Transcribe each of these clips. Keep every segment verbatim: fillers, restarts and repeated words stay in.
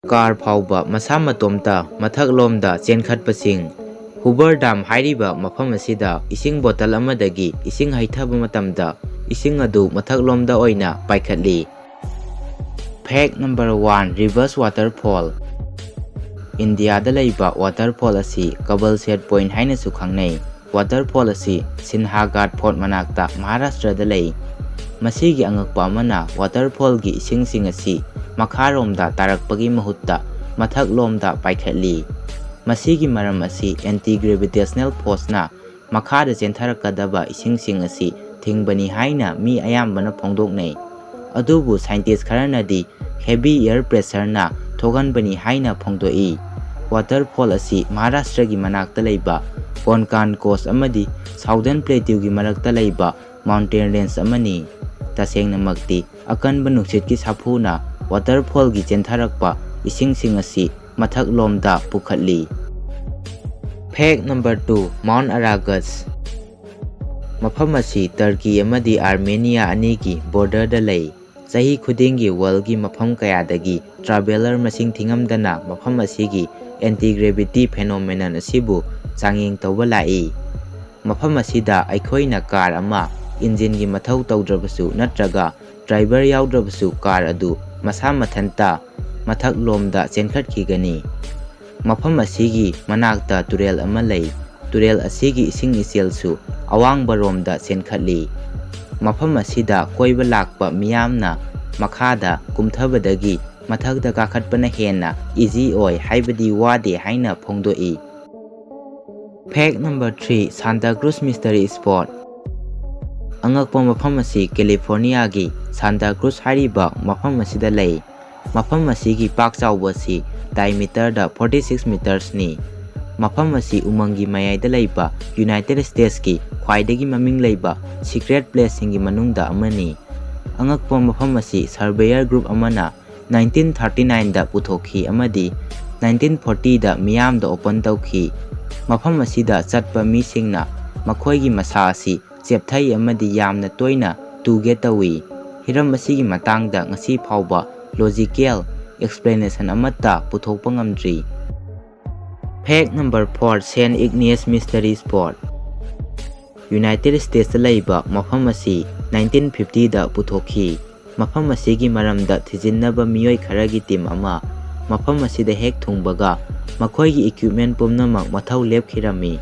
Car ꯐꯥꯎꯕ ꯃꯁꯥ ꯃꯇꯣꯝꯇ ꯃꯊꯛꯂꯣꯝꯗ ꯆꯦꯟꯈꯠꯄꯁꯤꯡ꯫ ꯍꯨꯕꯔ ꯗꯥꯝ ꯍꯥꯏꯔꯤꯕ ꯃꯐꯝ ꯑꯁꯤꯗ ꯏꯁꯤꯡ ꯕꯣꯇꯜ ꯑꯃꯗꯒꯤ ꯏꯁꯤꯡ ꯍꯩꯊꯕ ꯃꯇꯝꯗ ꯏꯁꯤꯡ ꯑꯗꯨ ꯃꯊꯛꯂꯣꯝꯗ ꯑꯣꯏꯅ ꯄꯥꯏꯈꯠꯂꯤ꯫ Fact number one, Rivers Waterfall꯫ ꯏꯟꯗꯤꯌꯥꯗ ꯂꯩꯕ waterfall ꯑꯁꯤ ꯀꯕꯜ ꯁꯦꯠ ꯄꯣꯏꯟ ꯍꯥꯏꯅꯁꯨ ꯈꯪꯅꯩ꯫ Waterfall ꯑꯁꯤ ꯁꯤꯟꯍꯥꯒꯥꯠ ꯐꯣꯔꯠ ꯃꯅꯥꯛꯇ ꯃꯍꯥꯔꯥꯁꯇ꯭ꯔꯗ ꯂꯩ꯫ ꯃꯁꯤꯒꯤ ꯑꯉꯛꯄ ꯑꯃꯅ waterfallꯒꯤ ꯏꯁꯤꯡꯁꯤꯡ ꯑꯁꯤ ꯃꯈꯥꯔꯣꯝꯗ ꯇꯥꯔꯛꯄꯒꯤ ꯃꯍꯨꯠꯇ ꯃꯊꯛꯂꯣꯝꯗ ꯄꯥꯏꯈꯠꯂꯤ꯫ ꯃꯁꯤꯒꯤ ꯃꯔꯝ ꯑꯁꯤ anti-gravitational forceꯅ ꯃꯈꯥꯗ ꯆꯦꯟꯊꯔꯛꯀꯗꯕ ꯏꯁꯤꯡꯁꯤꯡ ꯑꯁꯤ ꯊꯤꯡꯕꯅꯤ ꯍꯥꯏꯅ ꯃꯤ ꯑꯌꯥꯝꯕꯅ ꯐꯣꯡꯗꯣꯛꯅꯩ꯫ ꯑꯗꯨꯕꯨ scientist ꯈꯔꯅꯗꯤ heavy air pressureꯅ ꯊꯣꯛꯍꯟꯕꯅꯤ ꯍꯥꯏꯅ ꯐꯣꯡꯗꯣꯛꯏ꯫ Waterfall ꯑꯁꯤ ꯃꯍꯥꯔꯥꯁꯇ꯭ꯔꯒꯤ ꯃꯅꯥꯛꯇ ꯂꯩꯕ ꯀꯣꯟꯀꯥꯟ ꯀꯣꯁ ꯑꯃꯗꯤ Southern Plateauꯒꯤ ꯃꯔꯛꯇ ꯂꯩꯕ mountain range ꯑꯃꯅꯤ꯫ ꯇꯁꯦꯡꯅꯃꯛꯇꯤ ꯑꯀꯟꯕ ꯅꯨꯡꯁꯤꯠꯀꯤ ꯁꯥꯐꯨꯅ waterfallꯒꯤ ꯆꯦꯟꯊꯔꯛꯄ ꯏꯁꯤꯡꯁꯤꯡ ꯑꯁꯤ ꯃꯊꯛꯂꯣꯝꯗ ꯄꯨꯈꯠꯂꯤ꯫ Fact number two, Mount Aragus꯫ ꯃꯐꯝ ꯑꯁꯤ ꯇꯔꯀꯤ ꯑꯃꯗꯤ ꯑꯥꯔꯃꯦꯅꯤꯌꯥ ꯑꯅꯤꯒꯤ borderꯗ ꯂꯩ꯫ ꯆꯍꯤ ꯈꯨꯗꯤꯡꯒꯤ worldꯒꯤ ꯃꯐꯝ ꯀꯌꯥꯗꯒꯤ traveller ꯃꯁꯤꯡ ꯊꯤꯉꯝꯗꯅ ꯃꯐꯝ ꯑꯁꯤꯒꯤ anti-gravity phenomenon ꯑꯁꯤꯕꯨ ꯆꯥꯡꯌꯦꯡ ꯇꯧꯕ ꯂꯥꯛꯏ꯫ ꯃꯐꯝ ꯑꯁꯤꯗ ꯑꯩꯈꯣꯏꯅ ꯀꯥꯔ ꯑꯃ ꯏꯟꯖꯤꯟꯒꯤ ꯃꯊꯧ ꯇꯧꯗ꯭ꯔꯕꯁꯨ ꯅꯠꯇ꯭ꯔꯒ ꯗ꯭ꯔꯥꯏꯚꯔ ꯌꯥꯎꯗ꯭ꯔꯕꯁꯨ ꯀꯥꯔ ꯑꯗꯨ ꯃꯁꯥ ꯃꯊꯟꯇ ꯃꯊꯛꯂꯣꯝꯗ ꯆꯦꯟꯈꯠꯈꯤꯒꯅꯤ꯫ ꯃꯐꯝ ꯑꯁꯤꯒꯤ ꯃꯅꯥꯛꯇ ꯇꯨꯔꯦꯜ ꯑꯃ ꯂꯩ꯫ ꯇꯨꯔꯦꯜ ꯑꯁꯤꯒꯤ ꯏꯁꯤꯡ ꯏꯆꯦꯜꯁꯨ ꯑꯋꯥꯡꯕꯔꯣꯝꯗ ꯆꯦꯟꯈꯠꯂꯤ꯫ ꯃꯐꯝ ꯑꯁꯤꯗ ꯀꯣꯏꯕ ꯂꯥꯛꯄ ꯃꯤꯌꯥꯝꯅ ꯃꯈꯥꯗ ꯀꯨꯝꯊꯕꯗꯒꯤ ꯃꯊꯛꯇ ꯀꯥꯈꯠꯄꯅ ꯍꯦꯟꯅ easy ꯑꯣꯏ, ꯍꯥꯏꯕꯗꯤ ꯋꯥꯗꯦ ꯍꯥꯏꯅ ꯐꯣꯡꯗꯣꯛꯏ꯫ Fact number three, Santa Cruz Mystery Spot꯫ ꯑꯉꯛꯄ ꯃꯐꯝ ꯑꯁꯤ ꯀꯦꯂꯤꯐꯣꯔꯅꯤꯌꯥꯒꯤ ꯁꯥꯟꯇꯥ ꯀ꯭ꯔꯨꯖ ꯍꯥꯏꯔꯤꯕ ꯃꯐꯝ ꯑꯁꯤꯗ ꯂꯩ꯫ ꯃꯐꯝ ꯑꯁꯤꯒꯤ ꯄꯥꯛ ꯆꯥꯎꯕ ꯑꯁꯤ diameterꯗ forty six metersꯅꯤ꯫ ꯃꯐꯝ ꯑꯁꯤ ꯎꯃꯪꯒꯤ ꯃꯌꯥꯏꯗ ꯂꯩꯕ United Statesꯀꯤ ꯈ꯭ꯋꯥꯏꯗꯒꯤ ꯃꯃꯤꯡ ꯂꯩꯕ secret placeꯁꯤꯡꯒꯤ ꯃꯅꯨꯡꯗ ꯑꯃꯅꯤ꯫ ꯑꯉꯛꯄ ꯃꯐꯝ ꯑꯁꯤ surveyor group ꯑꯃꯅ nineteen thirty nineꯗ ꯄꯨꯊꯣꯛꯈꯤ ꯑꯃꯗꯤ nineteen fortyꯗ ꯃꯤꯌꯥꯝꯗ open ꯇꯧꯈꯤ꯫ ꯃꯐꯝ ꯑꯁꯤꯗ ꯆꯠꯄ ꯃꯤꯁꯤꯡꯅ ꯃꯈꯣꯏꯒꯤ ꯃꯁꯥ ꯑꯁꯤ ꯆꯦꯞꯊꯩ ꯑꯃꯗꯤ ꯌꯥꯝꯅ ꯇꯣꯏꯅ ꯇꯨꯒꯦ ꯇꯧꯏ꯫ ꯍꯤꯔꯝ ꯑꯁꯤꯒꯤ ꯃꯇꯥꯡꯗ ꯉꯁꯤ ꯐꯥꯎꯕ logical explanation ꯑꯃꯠꯇ ꯄꯨꯊꯣꯛꯄ ꯉꯝꯗ꯭ꯔꯤ꯫ Fact number four, Saint Ignace Mystery Spot꯫ United States ꯂꯩꯕ ꯃꯐꯝ ꯑꯁꯤ nineteen fifty ꯗ ꯄꯨꯊꯣꯛꯈꯤ꯫ ꯃꯐꯝ ꯑꯁꯤꯒꯤ ꯃꯔꯝꯗ ꯊꯤꯖꯤꯟꯅꯕ ꯃꯤꯑꯣꯏ ꯈꯔꯒꯤ team ꯑꯃ ꯃꯐꯝ ꯑꯁꯤꯗ ꯍꯦꯛ ꯊꯨꯡꯕꯒ ꯃꯈꯣꯏꯒꯤ equipment ꯄꯨꯝꯅꯃꯛ ꯃꯊꯧ ꯂꯦꯞꯈꯤꯔꯝꯃꯤ꯫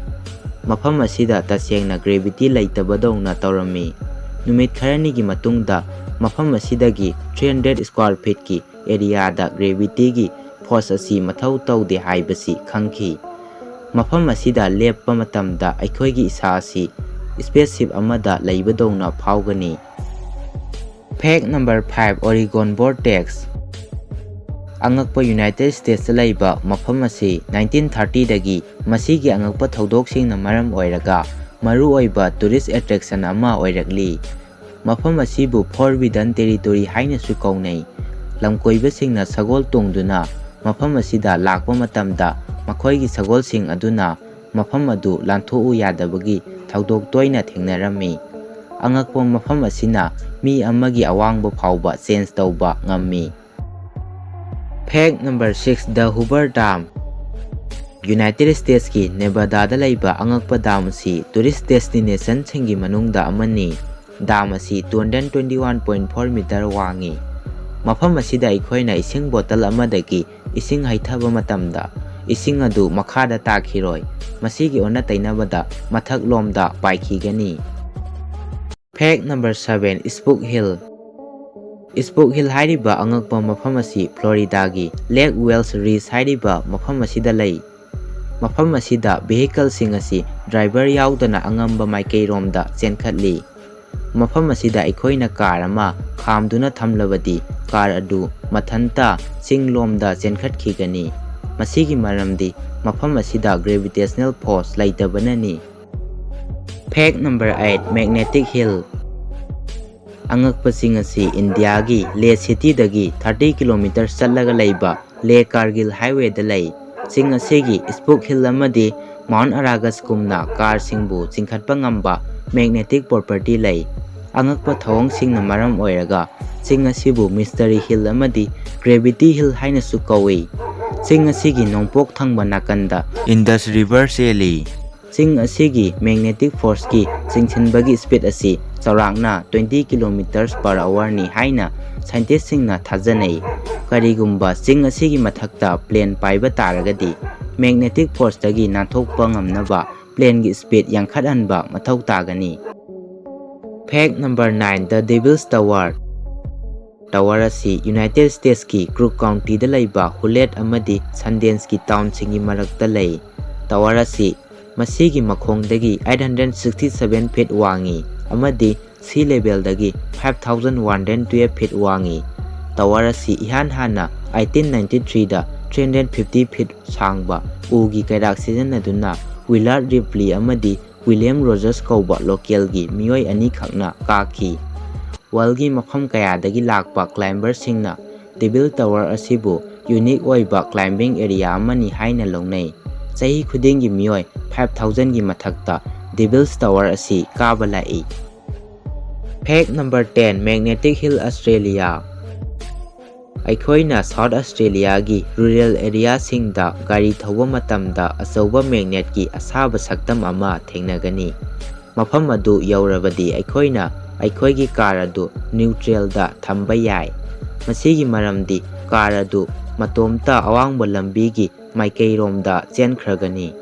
ꯃꯐꯝ ꯑꯁꯤꯗ ꯇꯁꯦꯡꯅ gravity ꯂꯩꯇꯕꯗꯧꯅ ꯇꯧꯔꯝꯃꯤ꯫ ꯅꯨꯃꯤꯠ ꯈꯔꯅꯤꯒꯤ ꯃꯇꯨꯡꯗ ꯃꯐꯝ ꯑꯁꯤꯗꯒꯤ three hundred square feet ꯀꯤ area ꯗ gravity ꯒꯤ force ꯑꯁꯤ ꯃꯊꯧ ꯇꯧꯗꯦ ꯍꯥꯏꯕꯁꯤ ꯈꯪꯈꯤ꯫ ꯃꯐꯝ ꯑꯁꯤꯗ ꯂꯦꯞꯄ ꯃꯇꯝꯗ ꯑꯩꯈꯣꯏꯒꯤ ꯏꯁꯥ ꯑꯁꯤ spaceship ꯑꯃꯗ ꯂꯩꯕꯗꯧꯅ ꯐꯥꯎꯒꯅꯤ꯫ Fact number five, Oregon Vortex꯫ ꯑꯉꯛꯄ United States ꯇ ꯂꯩꯕ ꯃꯐꯝ ꯑꯁꯤ nineteen thirty ꯗꯒꯤ ꯃꯁꯤꯒꯤ ꯑꯉꯛꯄ ꯊꯧꯗꯣꯛꯁꯤꯡꯅ ꯃꯔꯝ ꯑꯣꯏꯔꯒ ꯃꯔꯨꯑꯣꯏꯕ tourist attraction ꯑꯃ ꯑꯣꯏꯔꯛꯂꯤ꯫ ꯃꯐꯝ ꯑꯁꯤꯕꯨ Forbidden Territory ꯍꯥꯏꯅꯁꯨ ꯀꯧꯅꯩ꯫ ꯂꯝꯀꯣꯏꯕꯁꯤꯡꯅ ꯁꯒꯣꯜ ꯇꯣꯡꯗꯨꯅ ꯃꯐꯝ ꯑꯁꯤꯗ ꯂꯥꯛꯄ ꯃꯇꯝꯗ ꯃꯈꯣꯏꯒꯤ ꯁꯒꯣꯜꯁꯤꯡ ꯑꯗꯨꯅ ꯃꯐꯝ ꯑꯗꯨ ꯂꯥꯟꯊꯣꯛꯎ ꯌꯥꯗꯕꯒꯤ ꯊꯧꯗꯣꯛ ꯇꯣꯏꯅ ꯊꯦꯡꯅꯔꯝꯃꯤ꯫ ꯑꯉꯛꯄ ꯃꯐꯝ ꯑꯁꯤꯅ ꯃꯤ ꯑꯃꯒꯤ ꯑꯋꯥꯡꯕ ꯐꯥꯎꯕ change ꯇꯧꯕ ꯉꯝꯃꯤ꯫ Fact number six, The Hoover Dam꯫ United States ꯀꯤ Nevada ꯗ ꯂꯩꯕ ꯑꯉꯛꯄ dam ꯑꯁꯤ tourist destination ꯁꯤꯡꯒꯤ ꯃꯅꯨꯡꯗ ꯑꯃꯅꯤ꯫ Dam ꯑꯁꯤ two hundred twenty one point four meter ꯋꯥꯡꯉꯤ꯫ ꯃꯐꯝ ꯑꯁꯤꯗ ꯑꯩꯈꯣꯏꯅ ꯏꯁꯤꯡ bottle ꯑꯃꯗꯒꯤ ꯏꯁꯤꯡ ꯍꯩꯊꯕ ꯃꯇꯝꯗ ꯏꯁꯤꯡ ꯑꯗꯨ ꯃꯈꯥꯗ ꯇꯥꯈꯤꯔꯣꯏ꯫ ꯃꯁꯤꯒꯤ ꯑꯣꯟꯅ ꯇꯩꯅꯕꯗ ꯃꯊꯛꯂꯣꯝꯗ ꯄꯥꯏꯈꯤꯒꯅꯤ꯫ Fact number seven, Spook Hill꯫ Spook Hill ꯍꯥꯏꯔꯤꯕ ꯑꯉꯛꯄ ꯃꯐꯝ ꯑꯁꯤ Florida ꯒꯤ Lake Wales Ridge ꯍꯥꯏꯔꯤꯕ ꯃꯐꯝ ꯑꯁꯤꯗ ꯂꯩ꯫ ꯃꯐꯝ ꯑꯁꯤꯗ vehicle ꯁꯤꯡ ꯑꯁꯤ driver ꯌꯥꯎꯗꯅ ꯑꯉꯝꯕ ꯃꯥꯏꯀꯩꯔꯣꯝꯗ ꯆꯦꯟꯈꯠꯂꯤ꯫ ꯃꯐꯝ ꯑꯁꯤꯗ ꯑꯩꯈꯣꯏꯅ car ꯑꯃ ꯈꯥꯝꯗꯨꯅ ꯊꯝꯂꯕꯗꯤ car ꯑꯗꯨ ꯃꯊꯟꯇ ꯆꯤꯡꯂꯣꯝꯗ ꯆꯦꯟꯈꯠꯈꯤꯒꯅꯤ꯫ ꯃꯁꯤꯒꯤ ꯃꯔꯝꯗꯤ ꯃꯐꯝ ꯑꯁꯤꯗ gravitational force ꯂꯩꯇꯕꯅꯅꯤ꯫ Fact number eight, Magnetic Hill꯫ ꯑꯉꯛꯄ ꯆꯤꯡ ꯑꯁꯤ ꯏꯟꯗꯤꯌꯥꯒꯤ ꯂꯦꯍ city ꯗꯒꯤ thirty kilometer ꯆꯠꯂꯒ ꯂꯩꯕ ꯂꯦꯍ ꯀꯥꯔꯒꯤꯜ highway ꯗ ꯂꯩ꯫ ꯆꯤꯡ ꯑꯁꯤꯒꯤ Spook Hill ꯑꯃꯗꯤ Mount Aragus ꯀꯨꯝꯅ car ꯁꯤꯡꯕꯨ ꯆꯤꯡꯈꯠꯄ ꯉꯝꯕ magnetic property ꯂꯩ꯫ ꯑꯉꯛꯄ ꯊꯧꯑꯣꯡꯁꯤꯡꯅ ꯃꯔꯝ ꯑꯣꯏꯔꯒ ꯆꯤꯡ ꯑꯁꯤꯕꯨ Mystery Hill ꯑꯃꯗꯤ Gravity Hill ꯍꯥꯏꯅꯁꯨ ꯀꯧꯏ꯫ ꯆꯤꯡ ꯑꯁꯤꯒꯤ ꯅꯣꯡꯄꯣꯛ ꯊꯪꯕ ꯅꯥꯀꯟꯗ Indus River ꯆꯦꯜꯂꯤ꯫ ꯆꯤꯡ ꯑꯁꯤꯒꯤ magnetic forceꯀꯤ ꯆꯤꯡꯁꯤꯟꯕꯒꯤ speed ꯑꯁꯤ ꯆꯥꯎꯔꯥꯛꯅ twenty kilometers per hourꯅꯤ ꯍꯥꯏꯅ scientistꯁꯤꯡꯅ ꯊꯥꯖꯅꯩ꯫ ꯀꯔꯤꯒꯨꯝꯕ ꯆꯤꯡ ꯑꯁꯤꯒꯤ ꯃꯊꯛꯇ plane ꯄꯥꯏꯕ ꯇꯥꯔꯒꯗꯤ, magnetic forceꯇꯒꯤ ꯅꯥꯟꯊꯣꯛꯄ ꯉꯝꯅꯕ planeꯒꯤ speed ꯌꯥꯡꯈꯠꯍꯟꯕ ꯃꯊꯧ ꯇꯥꯒꯅꯤ꯫ Fact number nine, The Devil's Tower꯫ Tower ꯑꯁꯤ United Statesꯀꯤ Crook Countyꯗ ꯂꯩꯕ Hulett ꯑꯃꯗꯤ Sundenceꯀꯤ townꯁꯤꯡꯒꯤ ꯃꯔꯛꯇ ꯂꯩ꯫ Tower ꯑꯁꯤ ꯃꯁꯤꯒꯤ ꯃꯈꯣꯡꯗꯒꯤ eight hundred sixty seven feet ꯋꯥꯡꯉꯤ ꯑꯃꯗꯤ sea levelꯗꯒꯤ five thousand one hundred twelve feet ꯋꯥꯡꯉꯤ꯫ Tower ꯑꯁꯤ ꯏꯍꯥꯟ ꯍꯥꯟꯅ eighteen ninety threeꯗ three hundred fifty feet ꯁꯥꯡꯕ ꯎꯒꯤ ꯀꯩꯔꯥꯛ ꯁꯤꯖꯤꯟꯅꯗꯨꯅ Willard Ripley ꯑꯃꯗꯤ William Rogers ꯀꯧꯕ localꯒꯤ ꯃꯤꯑꯣꯏ ꯑꯅꯤꯈꯛꯅ ꯀꯥꯈꯤ꯫ Worldꯒꯤ ꯃꯐꯝ ꯀꯌꯥꯗꯒꯤ ꯂꯥꯛꯄ climberꯁꯤꯡꯅ Devil Tower ꯑꯁꯤꯕꯨ unique ꯑꯣꯏꯕ climbing area ꯑꯃꯅꯤ ꯍꯥꯏꯅ ꯂꯧꯅꯩ꯫ ꯆꯍꯤ ꯈꯨꯗꯤꯡꯒꯤ ꯃꯤꯑꯣꯏ five thousandꯒꯤ ꯃꯊꯛꯇ Devil's Tower ꯑꯁꯤ ꯀꯥꯕ ꯂꯥꯛꯏ꯫ Fact number ten, Magnetic Hill Australia꯫ ꯑꯩꯈꯣꯏꯅ South Australiaꯒꯤ rural areaꯁꯤꯡꯗ ꯒꯥꯔꯤ ꯊꯧꯕ ꯃꯇꯝꯗ ꯑꯆꯧꯕ magnetꯀꯤ ꯑꯁꯥꯕ ꯁꯛꯇꯝ ꯑꯃ ꯊꯦꯡꯅꯒꯅꯤ꯫ ꯃꯐꯝ ꯑꯗꯨ ꯌꯧꯔꯕꯗꯤ ꯑꯩꯈꯣꯏꯅ ꯑꯩꯈꯣꯏꯒꯤ car ꯑꯗꯨ neutralꯗ ꯊꯝꯕ ꯌꯥꯏ꯫ ꯃꯁꯤꯒꯤ ꯃꯔꯝꯗꯤ car ꯑꯗꯨ ꯃꯇꯣꯝꯇ ꯑꯋꯥꯡꯕ ꯂꯝꯕꯤꯒꯤ ꯃꯥꯏꯀꯩꯔꯣꯝꯗ ꯆꯦꯟꯈ꯭ꯔꯒꯅꯤ꯫